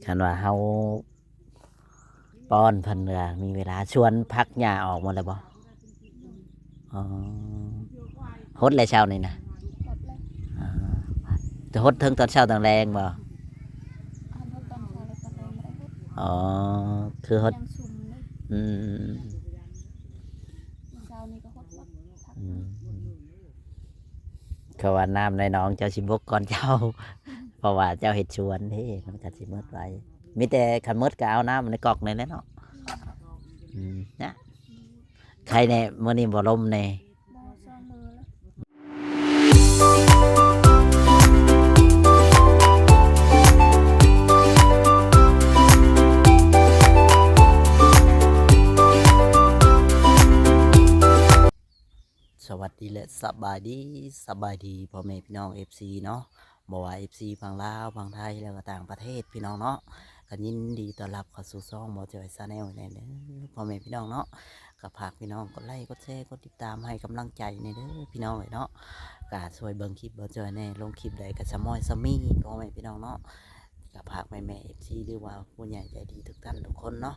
ຄັນວ່າເຮົາປ້ອນເພິ່ນກໍມີເວລາ. ສວນຜັກຫຍ້າອອກໝົດແລ້ວບໍ່? ອໍ ຫົດແລ້ວເຊົ້ານີ້ນະ? ຫົດແລ້ວ. ອໍ ຈະຫົດເຖິງຕອນເຊົ້າຕອນແລງບໍ່? ອັນຫົດຕອນເຊົ້າແລະຕອນແລງບໍ່ໄດ້ຫົດ. ອໍ ຄືຫົດ ຍັງຊຸ່ມເດ້. ອືມ ເຊົ້ານີ້ກໍຫົດໝົດ. ອືມ ເຂົາວ່ານ້ຳໃນໜອງເຈົ້າຊິບົກກ່ອນເຈົ້າ ເພາະວ່າເຈົ້າເຮັດສວນເດ້ ມັນກໍຊິໝົດໄວ. ມີແຕ່ຄັນໝົດກໍເອົານ້ຳໃນກອກນີ້ແຫຼະເນາະ. ອືມ ນະ ໄຄແດ່ ມື້ນີ້ບໍ່ລົມແດ່. ບໍ່ ສອງມື້ແລ້ວ. ສະຫວັດດີ ແລະ ສະບາຍດີ ສະບາຍດີພໍ່ແມ່ພີ່ນ້ອງ ເອັຟຊີ ເນາະ. ບໍ່ວ່າ ເອັຟຊີ ຝັ່ງລາວ ຝັ່ງໄທ ແລ້ວກໍຕ່າງປະເທດ ພີ່ນ້ອງເນາະ, ກໍຍິນດີຕ້ອນຮັບເຂົ້າສູ່ຊ່ອງ ບໍ່ຈ່ອຍ Channel ແນ່ເດີ ພໍ່ແມ່ພີ່ນ້ອງເນາະ. ກໍຝາກພີ່ນ້ອງກົດໄລ ກົດແຊ ກົດຕິດຕາມໃຫ້ກຳລັງໃຈແນ່ເດີ ພີ່ນ້ອງເອີຍເນາະ. ກໍຊ່ວຍເບິ່ງຄລິບບໍ່ຈ່ອຍແນ່ ລົງຄລິບໃດກໍສະໝ້ອຍສະມີ ພໍ່ແມ່ພີ່ນ້ອງເນາະ. ກໍຝາກແມ່ໆ ເອັຟຊີ ຫຼືວ່າຜູ້ໃຫຍ່ໃຈດີທຸກທ່ານທຸກຄົນເນາະ,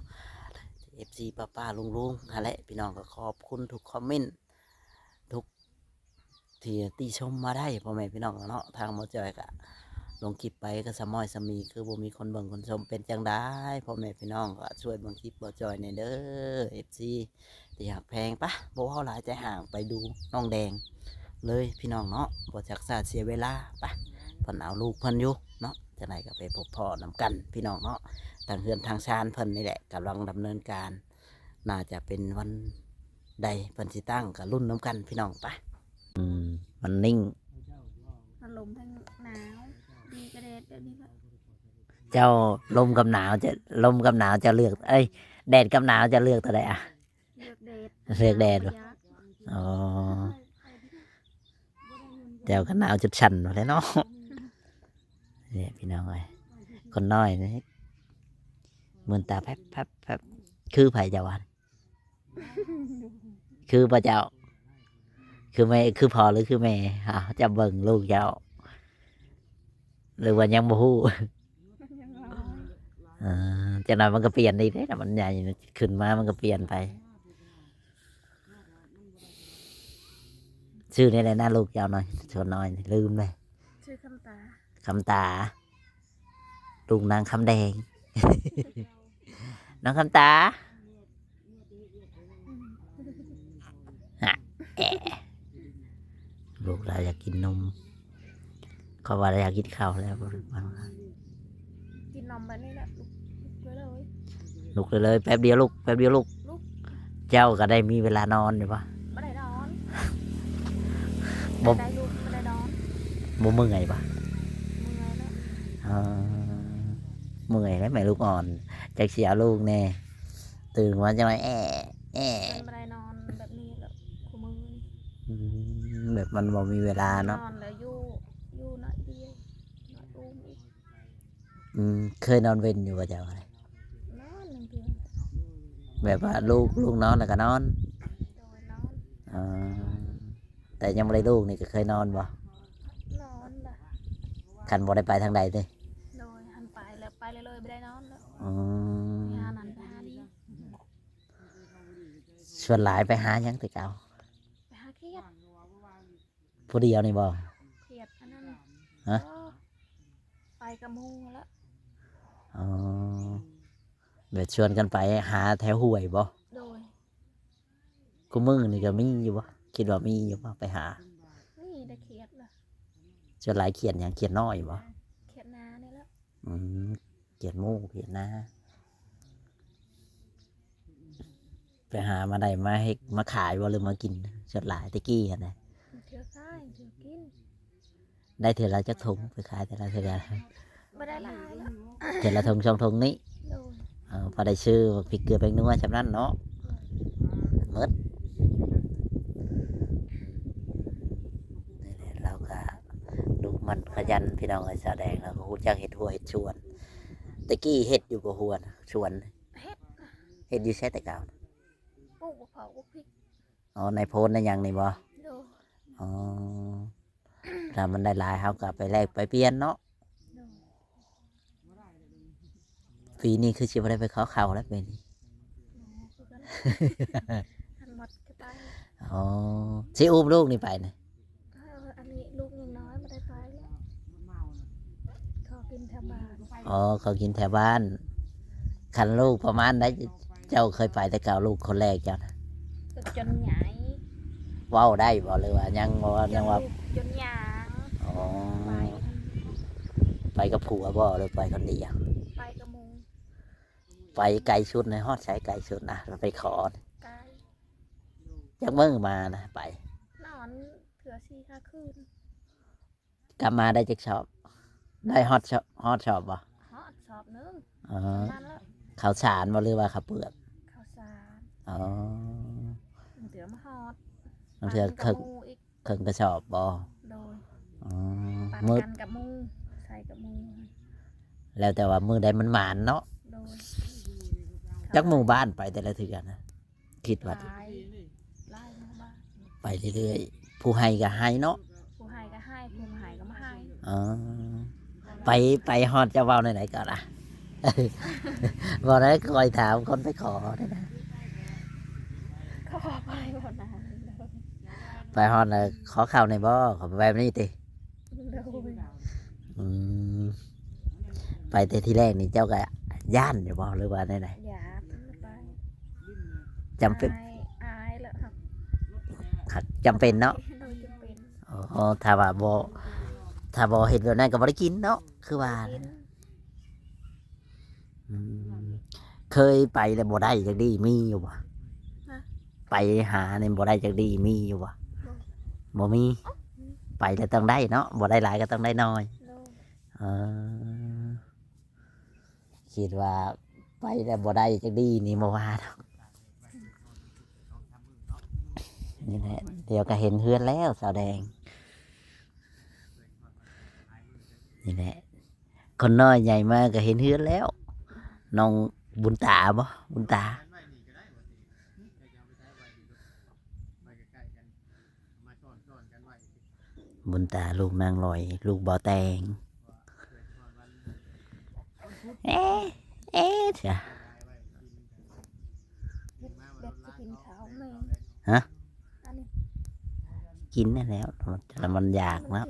ເອັຟຊີ ປ້າໆ ລຸງໆ ຫັ້ນແຫຼະ ພີ່ນ້ອງ. ກໍຂອບຄຸນທຸກຄອມເມັນ ທຸກທີ່ຕິຊົມມາໄດ້ ພໍ່ແມ່ພີ່ນ້ອງເນາະ. ທາງບໍ່ຈ່ອຍກະລົງຄລິບໄປກໍສະໝ້ອຍສະມີ ຄືບໍ່ມີຄົນເບິ່ງຄົນຊົມ ເປັນຈັ່ງໃດ ພໍ່ແມ່ພີ່ນ້ອງກໍຊ່ວຍເບິ່ງຄລິບບໍ່ຈ່ອຍແດ່ເດີ ເອັຟຊີ ທີ່ຮັກແພງ. ປະ ບໍ່ເວົ້າຫຼາຍໃຈຫ້າງ ໄປດູນ້ອງແດງເລີຍ ພີ່ນ້ອງເນາະ. ບໍ່ຈັກຊ້າເສຍເວລາ ປະ ເພິ່ນເອົາລູກເພິ່ນຢູ່ເນາະ, ຈັ່ງໃດກໍໄປພົບພໍ້ນຳກັນ ພີ່ນ້ອງເນາະ. ທາງເຮືອນທາງຊານເພິ່ນນີ້ແຫຼະ ກຳລັງດຳເນີນການ ໜ້າຈະເປັນວັນໃດເພິ່ນຊິຕັ້ງ ກໍລຸ້ນນຳກັນ ພີ່ນ້ອງ. ປະ ອືມ ມັນນິ່ງ ທັງລົມທັງໜາວ ດີກະແດດແບບນີ້ລະ. ເຈົ້າ ລົມກັບໜາວ ເຈົ້າ ລົມກັບໜາວ ເຈົ້າເລືອກ ເອີຍ ແດດກັບໜາວ ເຈົ້າເລືອກຕົວໃດອະ? ເລືອກແດດ. ເລືອກແດດບໍ່? ບໍ່ຢາກ. ອໍ ເຈົ້າກໍໜາວຈົນສັ່ນພຸ້ນແຫຼະເນາະ. ນີ້ພີ່ນ້ອງເອີຍ ຄົນນ້ອຍນີ້ ມືນຕາແຟັບໆໆ ຄືໃຜເຈົ້າວ່າ? ຄືບໍ່ເຈົ້າ? ຄືແມ່ ຄືພໍ່ ຫຼືຄືແມ່? ເອົ້າ ເຈົ້າເບິ່ງລູກເຈົ້າ ຫຼືວ່າຍັງບໍ່ຮູ້? ມັນຍັງນ້ອຍ. ເອີ ຈັກໜ້ອຍມັນກໍປ່ຽນອີກເດ້ ມັນໃຫຍ່ຂຶ້ນມາມັນກໍປ່ຽນໄປ. ຊື່ແນວໃດນະລູກເຈົ້ານ້ອຍ ສ່ວນນ້ອຍ ລືມເລີຍ? ຊື່ຄຳຕາ. ຄຳຕາ ລູກນາງຄຳແດງ ນ້ອງຄຳຕາ. ອືມ ຮະ ແອະ ລູກລາວຢາກກິນນົມ ເຂົາວ່າລາວຢາກກິນເຂົ້າແລ້ວ. ກິນນົມແບບນີ້ແຫຼະ ລຸກ ລຸກເລີຍ ລຸກເລີຍ ແປັບດຽວລຸກ ແປັບດຽວລຸກ. ເຈົ້າກໍໄດ້ມີເວລານອນຢູ່ບໍ່? ບໍ່ໄດ້ນອນ. ບໍ່ ໄດ້ລຸກ ບໍ່ໄດ້ນອນ. ບໍ່ເມື່ອຍບໍ່? ເມື່ອຍແລ້ວ. ເອີ ເມື່ອຍແລ້ວແມ່ລູກອ່ອນ ຈັກຊິເອົາລູກແດ່ ຕື່ນມາຈັ່ງວ່າແອະ ແອະ. ມັນບໍ່ໄດ້ນອນແບບນີ້ແລ້ວ ຄູ່ມື້ນີ້. ອືມ ແບບມັນບໍ່ມີເວລາເນາະ. ນອນແລ້ວຢູ່ ຢູ່ໜ້ອຍດຽວ ນອນອຸ້ມອີກ. ອືມ ເຄີຍນອນເວັນຢູ່ບໍ່ເຈົ້າ? ນອນໜຶ່ງເທື່ອ. ແບບວ່າລູກ ລູກນອນແລ້ວກໍນອນ? ໂດຍ ນອນ. ອໍ ແຕ່ຍັງບໍ່ໄດ້ລູກນີ້ກໍເຄີຍນອນບໍ່? ນອນລະ. ຄັນບໍ່ໄດ້ໄປທາງໃດຕິ? ໂດຍ ຄັນໄປແລ້ວໄປເລີຍໆ ບໍ່ໄດ້ນອນລະ. ອືມ ໄປຫານັ້ນໄປຫານີ້. ສ່ວນຫຼາຍໄປຫາຫຍັງແຕ່ເກົ່າ? ໄປຫາຂຽດ. ຜູ້ດຽວນີ້ບໍ່? ຂຽດອັນນັ້ນ. ຮະ? ເອີ ໄປກັບໝູ່ລະ. ອໍ ແບບຊວນກັນໄປຫາແຖວຫ້ວຍບໍ່? ໂດຍ. ຄູ່ມື້ນີ້ກໍມີຢູ່ບໍ່? ຄິດວ່າມີຢູ່ບໍ່ໄປຫາ? ມີແຕ່ຂຽດລະ. ສ່ວນຫຼາຍຂຽດຫຍັງ? ຂຽດນ້ອຍບໍ່? ຂຽດນານີ້ລະ. ອືມ ຂຽດໝູ່ຂຽດນາ. ໄປຫາມາໄດ້ມາເຮັດມາຂາຍບໍ່ ຫຼືມາກິນ? ສ່ວນຫຼາຍແຕ່ກີ້ຫັ້ນນະ ເທື່ອຂາຍເທື່ອກິນ. ໄດ້ເທື່ອລະຈັກຖົງ? ໄປຂາຍແຕ່ລະເທື່ອ ບໍ່ໄດ້ຫຼາຍລະ ເທື່ອລະຖົງສອງຖົງນີ້. ໂດຍ. ເອີ ພໍໄດ້ຊື້ໝາກພິກເກືອແປ້ງນົວສ່ຳນັ້ນເນາະ. ໂດຍ. ໝົດ. ນີ້ແຫຼະ ລາວກໍດຸໝັ່ນຂະຫຍັນ ພີ່ນ້ອງເອີຍ. ສາວແດງລາວກໍຮູ້ຈັກເຮັດຮົ້ວເຮັດສວນ. ແຕ່ກີ້ເຮັດຢູ່ບໍ່ ຮົ້ວສວນ? ເຮັດ. ເຮັດຢູ່ໃສແຕ່ເກົ່າ? ປູກບັກເຜົາ ປູກພິກ. ອໍ ໃນໂພນໃນຫຍັງນີ້ບໍ່? ໂດຍ. ອໍ ຖ້າມັນໄດ້ຫຼາຍເຮົາກໍໄປແລກໄປປ່ຽນເນາະ. ໂດຍ. ປີນີ້ຄືຊິບໍ່ໄດ້ໄປຂໍເຂົ້າແລ້ວປີນີ້. ໂອ້ ຄືກັນ ທັງໝົດກໍໄປ. ອໍ ຊິອຸ້ມລູກນີ້ໄປນະ? ເອີ ອັນນີ້ລູກຍັງນ້ອຍບໍ່ໄດ້ໄປແລ້ວ ຂໍກິນແຖວບ້ານ. ອໍ ຂໍກິນແຖວບ້ານ. ຄັນລູກປະມານໃດ ເຈົ້າເຄີຍໄປແຕ່ເກົ່າ ລູກຄົນແລກເຈົ້ານະ? ກໍຈົນໃຫຍ່. ເວົ້າໄດ້ບໍ່ ຫຼືວ່າຍັງບໍ່? ຍັງວ່າ ຈົນຢາງ. ອໍ ໄປ ໄປກັບຜົວບໍ່ ຫຼືໄປຄົນດຽວ? ໄປກັບໝູ່. ໄປໄກສຸດໃນຮອດໃສ ໄກສຸດນະ ໄປຂໍ? ໄກ. ຈັກມື້ມານະໄປ? ນອນເທື່ອສີ່ຫ້າຄືນ. ກັບມາໄດ້ຈັກຊອບ? ໄດ້ຮອດຊອບ ຮອດຊອບບໍ່? ຮອດຊອບໜຶ່ງ. ອໍ ປະມານແລ້ວ. ເຂົ້າສານບໍ່ ຫຼືວ່າເຂົ້າເປືອກ? ເຂົ້າສານ. ອໍ ບາງເທື່ອມາຮອດ ບາງເທື່ອເຄິ່ງ ເຄິ່ງກະສອບບໍ່? ໂດຍ. ອໍ ປານກັນກັບໝູ່ ໃສ່ກັບໝູ່ ແລ້ວແຕ່ວ່າມື້ໃດມັນໝານເນາະ. ໂດຍ. ຈັກໝູ່ບ້ານໄປແຕ່ລະເທື່ອນະ? ຄິດວ່າ ຫຼາຍ ຫຼາຍໝູ່ບ້ານ ໄປເລື້ອຍໆ. ຜູ້ໃຫ້ກໍໃຫ້ເນາະ ຜູ້ໃຫ້ກໍໃຫ້ ຜູ້ບໍ່ໃຫ້ກໍບໍ່ໃຫ້. ອໍ ໄປ ໄປຮອດເຈົ້າເວົ້າແນວໃດກ່ອນລະ? ບໍ່ໄດ້ ຂ້ອຍຖາມຄົນໄປຂໍນີ້ນະ. ຂໍໄປບໍ່ນານ. ໄປຮອດແລ້ວຂໍເຂົ້າແດ່ບໍ່ ຂໍໄປແບບນີ້ຕິ? ໂດຍ. ອືມ ໄປແຕ່ທີແລກນີ້ເຈົ້າກໍຢ້ານຢູ່ບໍ່ ຫຼືວ່າແນວໃດ? ຢ້ານໄປ. ຈຳເປັນ ອາຍ ອາຍແລ້ວ ຫາກ ຫາກຈຳເປັນເນາະ. ໂດຍ ຈຳເປັນ. ອໍ ຖ້າວ່າບໍ່ ຖ້າບໍ່ເຮັດແບບນັ້ນກໍບໍ່ໄດ້ກິນເນາະ ຄືວ່າ. ບໍ່ໄດ້ກິນ. ອືມ ເຄີຍໄປແລ້ວບໍ່ໄດ້ຈັກດີ້ ມີຢູ່ບໍ່? ຮະ? ໄປຫານີ້ບໍ່ໄດ້ຈັກດີ້ ມີຢູ່ບໍ່? ບໍ່. ບໍ່ມີ. ອືມ ໄປແລ້ວຕ້ອງໄດ້ເນາະ ບໍ່ໄດ້ຫຼາຍກໍຕ້ອງໄດ້ໜ້ອຍ. ໂດຍ. ເອີ ຄິດວ່າໄປແລ້ວບໍ່ໄດ້ຈັກດີ້ນີ້ບໍ່ວ່າດອກ. ນີ້ແຫຼະ ດຽວກໍເຫັນເຮືອນແລ້ວ ສາວແດງ. ນີ້ແຫຼະ ຄົນນ້ອຍໃຫຍ່ມາກໍເຫັນເຮືອນແລ້ວ. ນ້ອງບຸນຕາບໍ່? ບຸນຕາ. ບຸນຕາ ລູກນາງລອຍ ລູກບ່າວແຕງ. ເອ ເອ ເທື່ອ ເຮັດແບບຊິກິນເຂົ້າແມ່. ຮະ? ອັນນີ້ ກິນນັ້ນແຫຼະ ແຕ່ມັນຢາກເນາະ.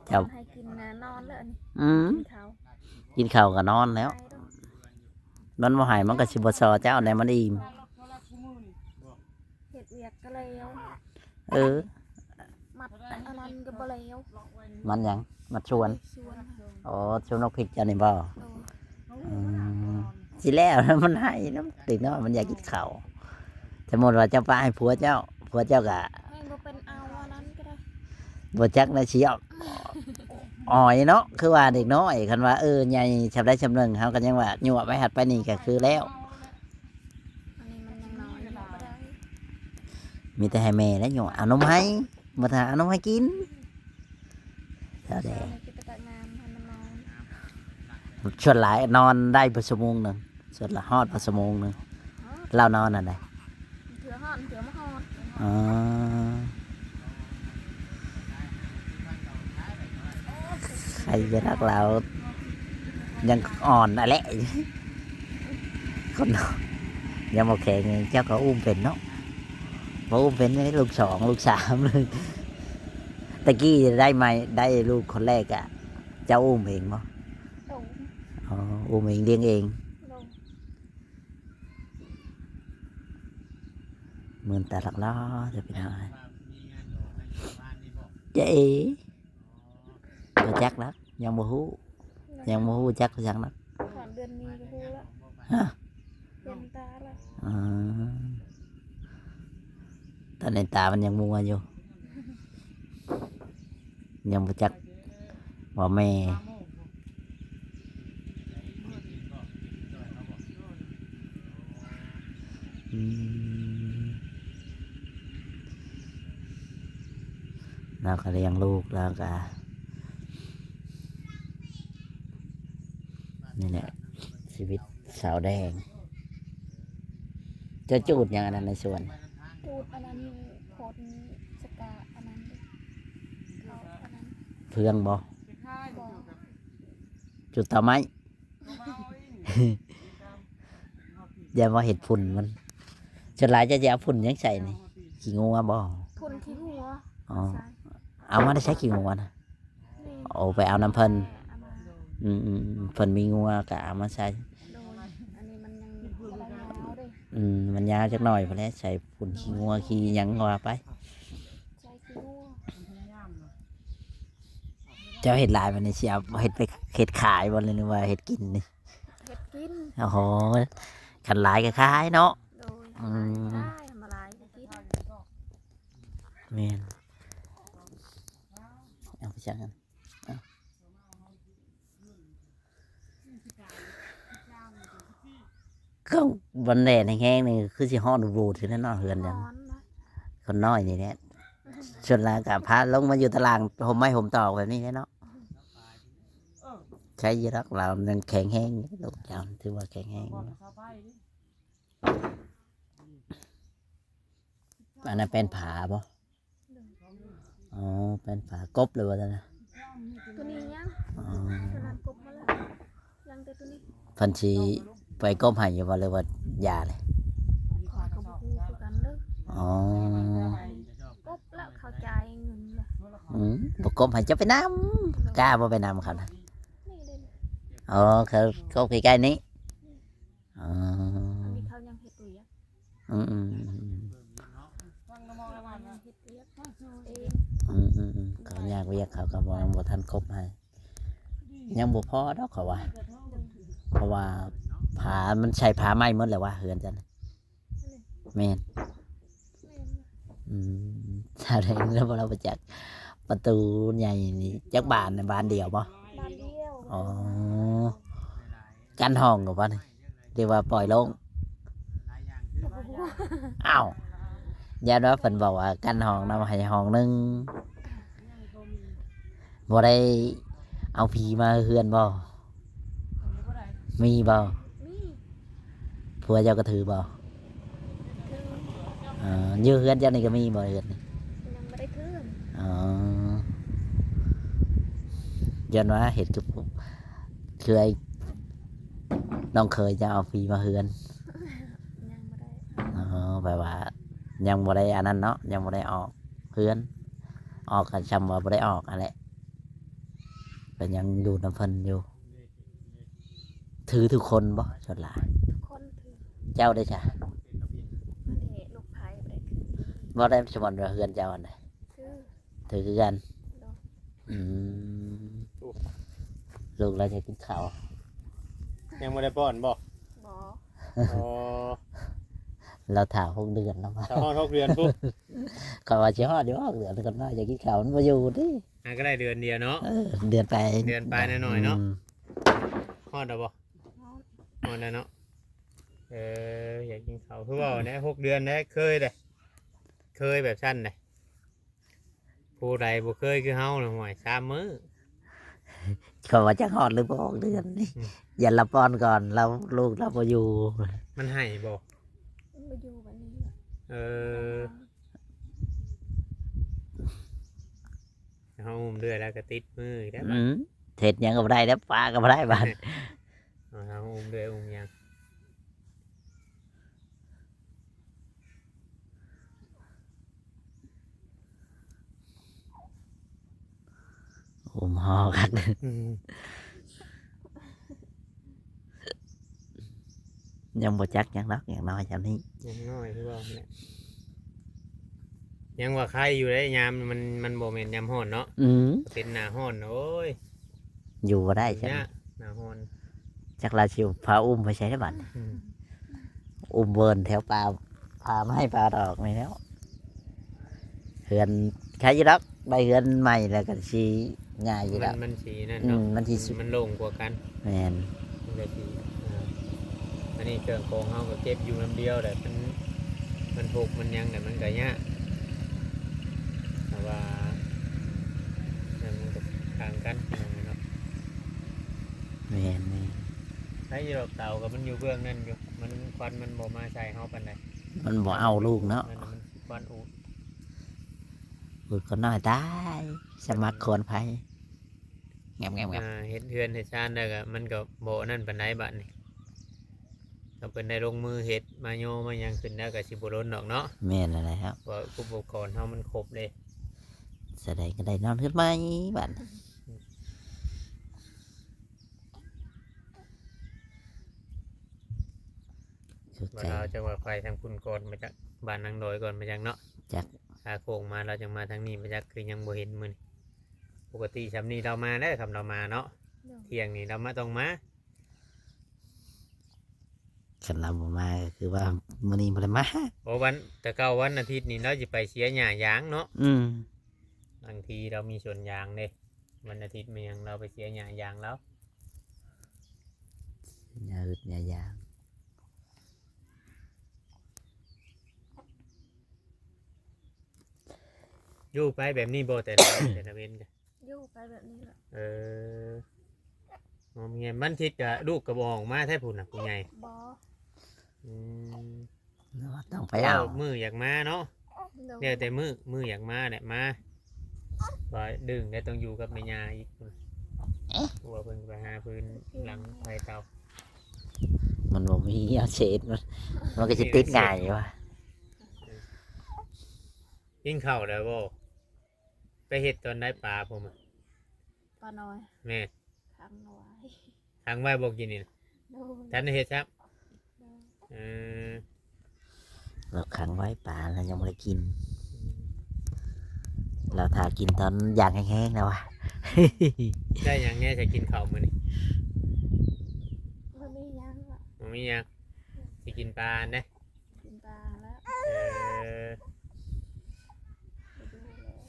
ເຈົ້າ ໃຫ້ກິນນະ ນອນເລີຍອັນນີ້. ອືມ ກິນເຂົ້າ ກິນເຂົ້າກໍນອນແລ້ວ. ໄປເນາະ ມັນບໍ່ໃຫ້ ມັນກໍຊິບໍ່ຊໍເຈົ້າແດ່ ມັນອີ່ມ. ເຮັດວຽກກໍແລ້ວ. ເອີ ມັດອັນນັ້ນກໍບໍ່ແລ້ວ. ມັດຫຍັງ? ມັດສວນ. ສວນ. ອໍ ສວນໝາກພິກເຈົ້ານີ້ບໍ່? ໂດຍ. ອືມ ຊິແລ້ວ ມັນໄຫ້ນຳເດັກນ້ອຍ ມັນຢາກກິນເຂົ້າ. ສົມມຸດວ່າເຈົ້າປະໃຫ້ຜົວເຈົ້າ ຜົວເຈົ້າກະ ແມ່ນບໍ່ເປັນ ເອົາອັນນັ້ນກໍໄດ້. ບໍ່ຈັກນະ ຊິເອົາ ອອຍເນາະ ຄືວ່າເດັກນ້ອຍ ຄັນວ່າ ເອີ ໃຫຍ່ຊ່ຳໃດຊ່ຳໜຶ່ງ ເຮົາກໍຍັງວ່າຍົວະໄປຫັ້ນໄປນີ້ກໍຄືແລ້ວ. ອັນນີ້ມັນຍັງນ້ອຍຢູ່ ບໍ່ໄດ້. ມີແຕ່ໃຫ້ແມ່ແຫຼະຍົວະ ເອົານົມໃຫ້ ບໍ່ຖ້າເອົານົມໃຫ້ກິນ. ເຈົ້າແດ່ ເຈົ້ານີ້ຊິໄປຕັກນ້ຳໃຫ້ມັນນອນ. ສ່ວນຫຼາຍນອນໄດ້ບໍ່ຊົ່ວໂມງໜຶ່ງ? ສ່ວນລະຮອດບໍ່ຊົ່ວໂມງໜຶ່ງ? ຮອດ. ລາວນອນອັນໃດ? ເທື່ອຮອດ ເທື່ອບໍ່ຮອດ. ອໍ ໃຄເວລາລາວຍັງອ່ອນຫັ້ນແຫຼະ ຄົນເຮົາຍັງບໍ່ແຂງ. ເຈົ້າກໍອຸ້ມເປັນເນາະ? ບໍ່ອຸ້ມເປັນເດ້ ລູກສອງ ລູກສາມເລີຍ. ຕະກີ້ໄດ້ໃໝ່ ໄດ້ລູກຄົນແລກກະ ເຈົ້າອຸ້ມເອງບໍ່? ໂດຍ. ອໍ ອຸ້ມເອງ ລ້ຽງເອງ. ໂດຍ. ມື່ນຕາຫຼັກຫຼໍ້ເດີພີ່ນ້ອງ. ເຈ ບໍ່ຈັກນະ ຍັງບໍ່ຮູ້ ຍັງບໍ່ຮູ້ຈັກຄືຫຍັງນະ. ຮອດເດືອນນີ້ກໍຮູ້ລະ. ຮະ? ເຫັນຕາລະ. ອືມ ຕອນນີ້ຕາມັນຍັງມົວຢູ່ ຍັງບໍ່ຈັກວ່າແມ່. ອືມ ລາວກໍລ້ຽງລູກ ລາວກໍ ນີ້ແຫຼະ ຊີວິດສາວແດງ. ເຈົ້າຈູດຫຍັງອັນນັ້ນໃນສວນ? ຈູດອັນນັ້ນ ໂພດສະກາ ອັນນັ້ນເດ້ ເຂົາອັນນັ້ນ ເຟືອງບໍ່? ບໍ່. ຈູດເຕົາໄມ້. ຢ່າວ່າເຮັດຝຸ່ນມັນ ສ່ວນຫຼາຍເຈົ້າຈະເອົາຝຸ່ນຫຍັງໃສ່ນີ້? ຂີ້ງົວບໍ່? ຝຸ່ນຂີ້ງົວ. ອໍ ໃສ່ ເອົາມາແຕ່ໃສຂີ້ງົວນະ? ນີ້ ໂອ້ ໄປເອົານຳເພິ່ນ. ເອົາມາ ອືມໆໆ ເພິ່ນມີງົວກໍເອົາມາໃສ່. ໂດຍ ອັນນີ້ມັນຍັງບໍ່ໄດ້ຍາວເດ້. ອືມ ມັນຍາວຈັກໜ້ອຍພຸ້ນແຫຼະ ໃສ່ຝຸ່ນຂີ້ງົວຂີ້ຫຍັງວ່າໄປ. ໃສ່ຂີ້ງົວ. ເຈົ້າເຮັດຫຼາຍປານນີ້ ຊິເອົາເຮັດໄປເຮັດຂາຍບໍ່ ຫຼືວ່າເຮັດກິນນີ້? ເຮັດກິນ. ໂອ້ໂຫ ຄັນຫຼາຍກໍຂາຍເນາະ. ໂດຍ ອືມ ຂາຍ ທຳມະດາກໍກິນ. ແມ່ນ ເອົາໄປຈັ່ງນັ້ນ ເອົາ ກໍມັນແດດແຮງໆ ນີ້ຄືຊິຮ້ອນໂວດໆ ຢູ່ແລ້ວເນາະ ເຮືອນເຈົ້າ ຮ້ອນນະ ຄົນນ້ອຍນີ້ແຫຼະ. ສ່ວນຫຼາຍກໍພາລົງມາຢູ່ຕາລ່າງ ຮົ່ມໄມ້ຮົ່ມຕອກແບບນີ້ແຫຼະເນາະ. ໃຄຢູ່ດອກ ລາວຍັງແຂງແຮງຢູ່ ລູກເຈົ້າຖືວ່າແຂງແຮງຢູ່. ອັນນັ້ນແປ້ນຜາບໍ່? ໂດຍ ອໍ ແປ້ນຜາ ກົບເລີຍບໍ່ຊັ້ນນະ? ຕົວນີ້ຍັງ. ອໍ ຕົວນັ້ນກົບໝົດແລ້ວ ຍັງແຕ່ຕົວນີ້. ເພິ່ນຊິໄປກົບໃຫ້ຢູ່ບໍ່ ຫຼືວ່າຢ່າເລີຍ? ຂ້ອຍກໍບໍ່ຮູ້ຄືກັນເດີ. ອໍ ກົບແລ້ວເຂົາຈ່າຍເງິນແລ້ວ. ອືມ ບໍ່ກົບໃຫ້ເຈົ້າໄປນຳ ກ້າບໍ່ໄປນຳເຂົານະ? ນີ້ເດ້. ອໍ ເຂົາກົບໃກ້ໆ ນີ້. ອໍ ອັນນີ້ເຂົາຍັງເຮັດວຽກ. ອືມໆໆ ເຂົາຍັງເຮັດວຽກເອງ. ອືມໆໆ ເຂົາຍາກວຽກ ເຂົາກໍບໍ່ ບໍ່ທັນຄົບໃຫ້ ຍັງບໍ່ພໍດອກເຂົາວ່າ. ເພາະວ່າຜ້າມັນໃຊ້ຜ້າໄມ້ໝົດແລ້ວວະ ເຮືອນເຈົ້ານະ. ແມ່ນ ແມ່ນ. ອືມ ສາວແດງລາວບໍ່ ລາວບໍ່ຈັກ ປະຕູໃຫຍ່ນີ້ຈັກບານນະ? ບານດຽວບໍ່? ບານດຽວ. ອໍ ກັ້ນຫ້ອງກໍບໍ່ນີ້ ຫຼືວ່າປ່ອຍໂລ່ງ? ບໍ່ຮູ້. ອ້າວ ຢ້ານວ່າເພິ່ນບອກວ່າກັ້ນຫ້ອງນຳໃຫ້ຫ້ອງໜຶ່ງ ບໍ່ໄດ້ເອົາຜີມາເຮືອນບໍ່? ມີບໍ່? ມີ. ຜົວເຈົ້າກໍຖືບໍ່? ຖື. ເອີ ຢູ່ເຮືອນເຈົ້ານີ້ກໍມີບໍ່ ເຮືອນນີ້? ຍັງບໍ່ໄດ້ຖື. ອໍ ຢ້ານວ່າເຮັດຄື ຄືໄອ້ນ້ອງເຂີຍເຈົ້າເອົາຜີມາເຮືອນ. ຍັງບໍ່ໄດ້. ອໍ ແປວ່າຍັງບໍ່ໄດ້ອັນນັ້ນເນາະ ຍັງບໍ່ໄດ້ອອກເຮືອນ ອອກກໍຊ່ຳວ່າບໍ່ໄດ້ອອກຫັ້ນແຫຼະ ກໍຍັງຢູ່ນຳເພິ່ນຢູ່. ຖືທຸກຄົນບໍ່ ສ່ວນຫຼາຍ? ທຸກຄົນຖື. ເຈົ້າເດ້ຊະ? ອັນນີ້ລູກໃຜບໍ່ໄດ້ຖື. ບໍ່ໄດ້ ສົມມຸດວ່າເຮືອນເຈົ້າອັນໃດ? ຖື. ຖືຄືກັນ. ໂດຍ. ອືມ ລູກລາວຈະກິນເຂົ້າ ຍັງບໍ່ໄດ້ປ້ອນບໍ່? ບໍ່. ອໍ ລາວຖ້າຫົກເດືອນແລ້ວ ຖ້າຮອດຫົກເດືອນພຸ້ນ. ຂ້ອຍວ່າຊິຮອດຢູ່ ຫົກເດືອນ ຄົນນ້ອຍຈະກິນເຂົ້າ ມັນບໍ່ຢູ່ຕິ. ຫາກໍໄດ້ເດືອນດຽວເນາະ. ເອີ ເດືອນປາຍ ເດືອນປາຍໜ້ອຍໆເນາະ. ອືມ ຮອດແລ້ວບໍ່? ຮອດ. ຮອດແລ້ວເນາະ. ເອີ ຢາກກິນເຂົ້າ ຄືເວົ້າແດ່ ຫົກເດືອນແດ່ ເຄີຍເດ້ ເຄີຍແບບຊັ້ນເດ້. ຜູ້ໃດບໍ່ເຄີຍຄືເຮົານະ ຫ້ວຍ ສາມມື້. ເຂົາວ່າຈັກຮອດຫຼືບໍ່ຮອດເດືອນນີ້. ອືມ ຢ້ານລາວປ້ອນກ່ອນ ລາວ ລູກລາວບໍ່ຢູ່. ມັນໄຫ້ບໍ່? ມັນບໍ່ຢູ່ບັດນີ້. ເອີ ເຮົາອຸ້ມເລື້ອຍແລ້ວກໍຕິດມືອີກແລ້ວ. ອືມ ເຮັດຫຍັງກໍບໍ່ໄດ້ແລ້ວ ປາກໍບໍ່ໄດ້ບາດ. ເຮົາອຸ້ມເລື້ອຍ ອຸ້ມຫຍັງ? ໂອ້ ມໍຄັກ. ອືມ ຍັງບໍ່ຈັກຫຍັງດອກ ຍັງນ້ອຍຊ່ຳນີ້. ຍັງນ້ອຍຄືວ່າແຫຼະ ຍັງວ່າໄຄຢູ່ເດ້ ຍາມມັນ ມັນບໍ່ແມ່ນຍາມຮ້ອນເນາະ. ອືມ ເປັນໜ້າຮ້ອນ ໂອ້ຍ ຢູ່ບໍ່ໄດ້ ຢູ່ຍາກ ຫນ້າຮ້ອນ. ຈັກລາວຊິພາອຸ້ມໄປໃສລະບັດ. ອືມ ອຸ້ມເວີນແຖວປ່າ ປ່າໄມ້ປ່າດອກນີ້ແລ້ວ. ເຮືອນໃຄຢູ່ດອກ ໄດ້ເຮືອນໃໝ່ແລ້ວກໍຊິງ່າຍຢູ່ດອກ. ມັນ ມັນຊິນັ້ນເນາະ. ອືມ ມັນຊິ ມັນ ມັນໂລ່ງກວ່າກັນ. ແມ່ນ ມັນກໍຊິ ອ່າ ອັນນີ້ເຄື່ອງຂອງເຮົາກໍເກັບຢູ່ນຳດຽວແຫຼະ ມັນ ມັນຫົກມັນຫຍັງແຫຼະ ມັນກໍຍາກ. ແຕ່ວ່າມັນກໍຕ່າງກັນເນາະ. ແມ່ນໆ ໃຊ້ຢູ່ດອກ ເຕົາກໍມັນຢູ່ເບື້ອງນັ້ນຢູ່ ມັນ ຄວັນມັນບໍ່ມາໃສ່ເຮົາປານໃດ. ມັນບໍ່ເອົາລູກເນາະ. ມັນ ມັນຄວັນອູດ ອຸດກໍນ້ອຍຕາຍ ສະໝັກຄວນໄພ. ແງບໆໆ ອ່າ ເຮັດເຮືອນເຮັດຊານໄດ້ກໍ ມັນກໍບໍ່ນັ້ນປານໃດບາດນີ້. ຖ້າເພິ່ນໄດ້ລົງມືເຮັດ ມາຍໍມາຫຍັງຂຶ້ນແລ້ວກໍຊິບໍ່ດົນດອກເນາະ. ແມ່ນແລ້ວແຫຼະ ເພາະວ່າອຸປະກອນເຮົາມັນຄົບເດ້. ສະໃດກໍໄດ້ນອນເຮືອນໃໝ່ບາດນີ້. ຄື ວ່າ ໄກ ລາວຈັກວ່າໄປທາງພຸ້ນກ່ອນ ມາຈາກບ້ານນາງດອຍກ່ອນ ມາຈາກເນາະ. ຈັກ ຂາໂຄ້ງມາ ລາວຈັ່ງມາທາງນີ້ ມາຈາກຄືຍັງບໍ່ເຫັນມື້ນີ້. ປົກກະຕິຊ່ຳນີ້ລາວມາແລ້ວ ຄ່ຳລາວມາເນາະ. ໂດຍ ທ່ຽງນີ້ລາວມາ ຕ້ອງມາ. ຄັນລາວບໍ່ມາກໍຄືວ່າມື້ນີ້ບໍ່ໄດ້ມາ. ໂອ້ ວັນ ແຕ່ເກົ່າວັນອາທິດນີ້ລາວຊິໄປເສຍຫຍ້າຢາງເນາະ. ອືມ ບາງທີລາວມີສວນຢາງເດ້ ວັນອາທິດແມ່ນຫຍັງລາວໄປເສຍຫຍ້າຢາງລາວ. ຫຍ້າອຶດຫຍ້າຢາງ. ຢູ່ໄປແບບນີ້ບໍ່ ແຕ່ລະ ແຕ່ລະເວັນກະ? ຢູ່ໄປແບບນີ້ແຫຼະ. ເອີ ງອມແງມ. ວັນອາທິດກະລູກກະບໍ່ອອກມາແທ້ພຸ້ນນະ ຜູ້ໃຫຍ່. ບໍ່. ອືມ ຕ້ອງໄປເອົາ ມື້ຢາກມາເນາະ. ໂດຍ ແລ້ວແຕ່ມື້ ມື້ຢາກມາແຫຼະມາ. ວ່າດຶງໄດ້ ຕ້ອງຢູ່ກັບແມ່ຍ່າອີກພຸ້ນ. ເອະ ຜົວເພິ່ນໄປຫາພື້ນຫຼັງໄຟເຕົາ. ມັນບໍ່ມີແນວເສດ ມັນ ມັນກໍຊິຕິດງ່າຍວ່າ. ກິນເຂົ້າແລ້ວບໍ່? ໄປເຮັດຕອນໃດປາພຸ້ນ? ປານ້ອຍ. ແມ່ນ. ຂັງໄວ້. ຂັງໄວ້ບໍ່ກິນນີ້ນະ? ໂດຍ. ທັນໄດ້ເຮັດຊ້ຳ? ໂດຍ. ເອີ ລາວຂັງໄວ້ປາ ລາວຍັງບໍ່ໄດ້ກິນ. ອືມ ລາວຖ້າກິນຕອນຢາກແຮງໆແລ້ວວ່າ. ໄດ້ຫຍັງແດ່ ຈະກິນເຂົ້າມື້ນີ້? ບໍ່ມີຫຍັງ. ບໍ່ມີຫຍັງ. ຊິກິນປາຫັ້ນເດ້. ກິນປາແລ້ວ. ເອີ ໄປດູແລ້ວ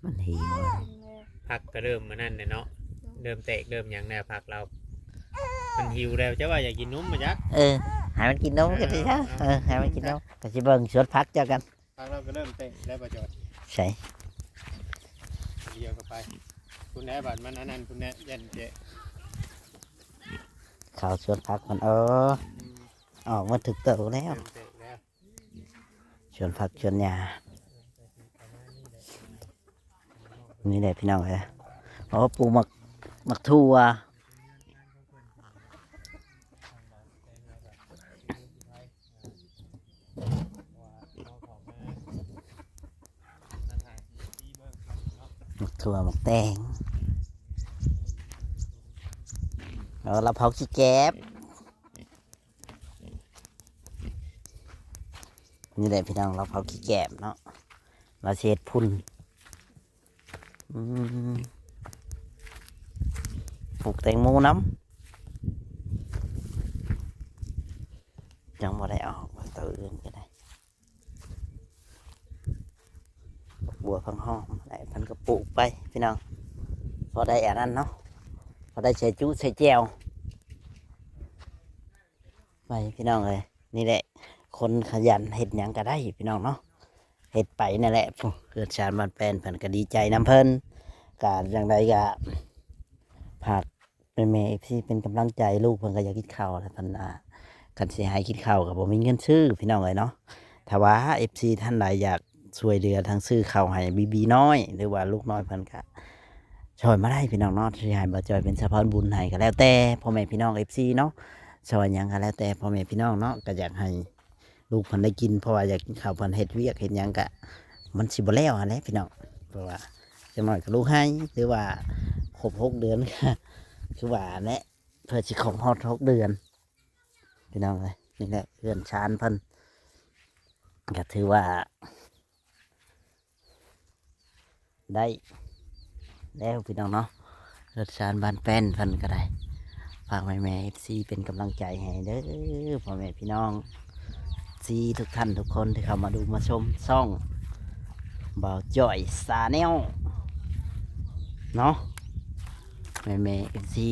ມັນຫິວ. ກິນແລ້ວ. ຜັກກໍເລີ່ມອັນນັ້ນແຫຼະເນາະ. ໂດຍ. ເລີ່ມແຕກເລີ່ມຫຍັງແລ້ວ ຜັກລາວ ມັນຫິວແລ້ວ. ເຈົ້າວ່າຢາກກິນນົມບໍ່ຈັກ? ເອີ ໃຫ້ມັນກິນນົມ ເອີ ກໍຊິຊະ. ເອີ ໃຫ້ມັນກິນນົມ ກໍຊິເບິ່ງສວນຜັກເຈົ້າກັນ. ຜັກລາວກໍເລີ່ມແຕກແລ້ວ ບໍ່ຈອຍ. ໃສ ດຽວກໍໄປ. ພຸ້ນແຫຼະ ບາດມັນອັນນັ້ນ ພຸ້ນແຫຼະ ຢ້ານແຕກ. ເຂົ້າສວນຜັກມັນ ເອີ ອືມ ອອກມາຖືກໂຕແລ້ວ. ເລີ່ມແຕກແລ້ວ. ສວນຜັກສວນຫຍ້າ ນີ້ແຫຼະພີ່ນ້ອງເອີຍ. ໂອ້ ປູກໝາກ ໝາກຖົ່ວ. ໝາກຖົ່ວ ໝາກແຕງ. ເອີ ລາວເຜົາຂີ້ແກບ. ນີ້ແຫຼະພີ່ນ້ອງ ລາວເຜົາຂີ້ແກບເນາະ ລາວຊິເຮັດພຸ້ນ. ອືມ ປູກແຕງໂມນຳ ຍັງບໍ່ໄດ້ອອກ ເອົາໂຕອື່ນກໍໄດ້. ບັວຜັກຫອມ ແລ້ວເພິ່ນກໍປູກໄປພີ່ນ້ອງ ພໍໄດ້ອັນນັ້ນເນາະ ພໍໄດ້ໃສ່ຈຸໃສ່ແຈ່ວໄປພີ່ນ້ອງເອີຍ. ນີ້ແຫຼະ ຄົນຂະຫຍັນເຮັດຫຍັງກໍໄດ້ພີ່ນ້ອງເນາະ ເຮັດໄປນັ້ນແຫຼະ. ເພື່ອນຊານບ້ານແປ້ນເພິ່ນກໍດີໃຈນຳເພິ່ນ ກໍຈັ່ງໃດກໍຝາກ ແມ່ໆ ເອັຟຊີ ເປັນກຳລັງໃຈ. ລູກເພິ່ນກໍຢາກກິນເຂົ້າແຫຼະ ເພິ່ນວ່າ ຄັນຊິໃຫ້ກິນເຂົ້າກໍບໍ່ມີເງິນຊື້ພີ່ນ້ອງເອີຍເນາະ. ຖ້າວ່າ ເອັຟຊີ ທ່ານໃດຢາກຊ່ວຍເຫຼືອທາງຊື້ເຂົ້າໃຫ້ບີບີນ້ອຍ ຫຼືວ່າລູກນ້ອຍເພິ່ນກໍຊ່ອຍມາໄດ້ພີ່ນ້ອງເນາະ ຊິໃຫ້ບ່າວຈ້ອຍເປັນສະພານບຸນໃຫ້ກໍແລ້ວແຕ່ພໍ່ແມ່ພີ່ນ້ອງ ເອັຟຊີ ເນາະ ຊ່ອຍຫຍັງກໍແລ້ວແຕ່ພໍ່ແມ່ພີ່ນ້ອງເນາະ ກໍຢາກໃຫ້ ລູກເພິ່ນໄດ້ກິນ ເພາະວ່າຢາກກິນເຂົ້າ ເພິ່ນເຮັດວຽກເຮັດຫຍັງກະ ມັນຊິບໍ່ແລ້ວຫັ້ນແຫຼະພີ່ນ້ອງ. ເພາະວ່າຈັກໜ້ອຍກໍລູກໄຫ້ ຫຼືວ່າຄົບຫົກເດືອນ ຄືວ່າແຫຼະ ເພື່ອຊິຄົບຮອດຫົກເດືອນພີ່ນ້ອງເອີຍ. ນີ້ແຫຼະເຮືອນຊານເພິ່ນ ກໍຖືວ່າ ໄດ້ແລ້ວພີ່ນ້ອງເນາະ ເຮືອນຊານບ້ານແປ້ນເພິ່ນກໍໄດ້. ຝາກແມ່ໆ ເອັຟຊີ ເປັນກຳລັງໃຈໃຫ້ເດີ ພໍ່ແມ່ພີ່ນ້ອງ ເອັຟຊີ ທຸກທ່ານທຸກຄົນທີ່ເຂົ້າມາດູມາຊົມຊ່ອງບ່າວຈ້ອຍ Channel ເນາະ ແມ່ໆ ເອັຟຊີ.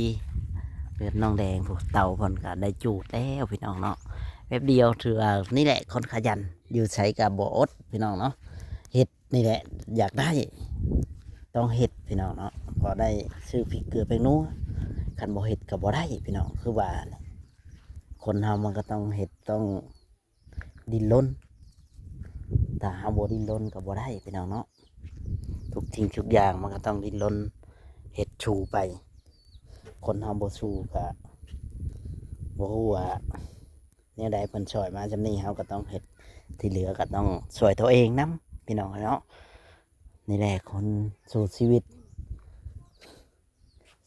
ເຮືອນນ້ອງແດງ ຜູ້ເຕົາເພິ່ນກໍໄດ້ຈູດແລ້ວພີ່ນ້ອງເນາະ ແປັບດຽວ. ຖືວ່ານີ້ແຫຼະ ຄົນຂະຫຍັນ ຢູ່ໃສກໍບໍ່ອົດພີ່ນ້ອງເນາະ ເຮັດ ນີ້ແຫຼະ ຢາກໄດ້ ຕ້ອງເຮັດພີ່ນ້ອງເນາະ ພໍໄດ້ຊື້ພິກເກືອແປ້ງນົວ. ຄັນບໍ່ເຮັດກໍບໍ່ໄດ້ພີ່ນ້ອງ ຄືວ່າແຫຼະ ຄົນເຮົາມັນກໍຕ້ອງເຮັດ ຕ້ອງດີ້ນລົນ. ຖ້າເຮົາບໍ່ດີ້ນລົນກໍບໍ່ໄດ້ພີ່ນ້ອງເນາະ ທຸກສິ່ງທຸກຢ່າງມັນກໍຕ້ອງດີ້ນລົນ ເຮັດສູ້ໄປ. ຄົນເຮົາບໍ່ສູ້ກໍ ບໍ່ຮູ້ວ່າແນວໃດ ເພິ່ນຊ່ອຍມາຊ່ຳນີ້ ເຮົາກໍຕ້ອງເຮັດ ທີ່ເຫຼືອກໍຕ້ອງຊ່ອຍຕົວເອງນຳ ພີ່ນ້ອງເອີຍເນາະ. ນີ້ແຫຼະ ຄົນສູ້ຊີວິດ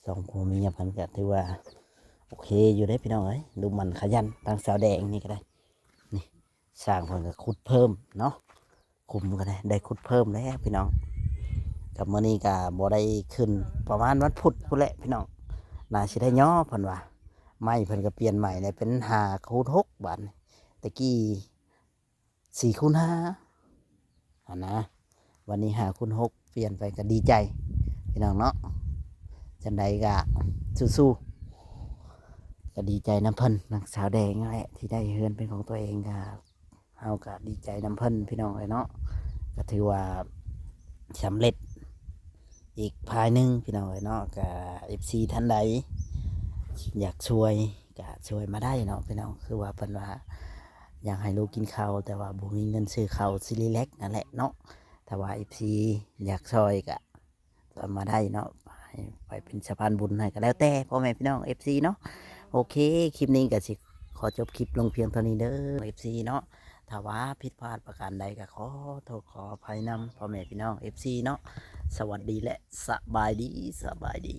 ສອງຜົວເມຍເພິ່ນກໍຖືວ່າໂອເຄຢູ່ເດ້ ພີ່ນ້ອງເອີຍ ດຸໝັ່ນຂະຫຍັນ. ທາງສາວແດງນີ້ກໍໄດ້ ນີ້ ຊ່າງເພິ່ນກໍຂຸດເພີ່ມເນາະ ຂຸມກໍໄດ້ ໄດ້ຂຸດເພີ່ມແລ້ວ ພີ່ນ້ອງ. ກັບມື້ນີ້ກໍບໍ່ໄດ້ຂຶ້ນ ປະມານວັນພຸດພຸ້ນແຫຼະ ພີ່ນ້ອງ ໜ້າຊິໄດ້ຍໍ ເພິ່ນວ່າ. ໄມ້ເພິ່ນກໍປ່ຽນໃໝ່ແລ້ວ ເປັນຫ້າຄູນຫົກ ບາດນີ້ ແຕ່ກີ້ສີ່ຄູນຫ້າຫັ້ນນະ ວັນນີ້ຫ້າຄູນຫົກ ປ່ຽນໄປ ກໍດີໃຈ ພີ່ນ້ອງເນາະ. ຈັ່ງໃດກໍສູ້ໆ ກໍດີໃຈນຳເພິ່ນ ນາງສາວແດງນັ້ນແຫຼະ ທີ່ໄດ້ເຮືອນເປັນຂອງຕົວເອງ ກໍ ເຮົາກໍດີໃຈນຳເພິ່ນ ພີ່ນ້ອງເອີຍເນາະ. ກໍຖືວ່າສຳເລັດອີກພາຍໜຶ່ງ ພີ່ນ້ອງເອີຍເນາະ. ກໍເອັຟຊີທ່ານໃດຢາກຊ່ວຍກໍຊ່ວຍມາໄດ້ເນາະ ພີ່ນ້ອງ. ຄືວ່າເພິ່ນວ່າຢາກໃຫ້ລູກກິນເຂົ້າ ແຕ່ວ່າບໍ່ມີເງິນຊື້ເຂົ້າ ຊິຣີແລັກນັ້ນແຫຼະເນາະ. ຖ້າວ່າເອັຟຊີຢາກຊ່ອຍກໍ ກໍມາໄດ້ເນາະ ໃຫ້ໄປເປັນສະພານບຸນໃຫ້ ກໍແລ້ວແຕ່ພໍ່ແມ່ພີ່ນ້ອງເອັຟຊີເນາະ. ໂອເຄ ຄລິບນີ້ກໍຊິຂໍຈົບຄລິບລົງພຽງເທົ່ານີ້ເດີ ເອັຟຊີເນາະ. ຖ້າວ່າຜິດພາດປະການໃດ ກໍຂໍໂທດຂໍອະໄພນຳພໍ່ແມ່ພີ່ນ້ອງເອັຟຊີເນາະ. ສະຫວັດດີ ແລະ ສະບາຍດີ ສະບາຍດີ.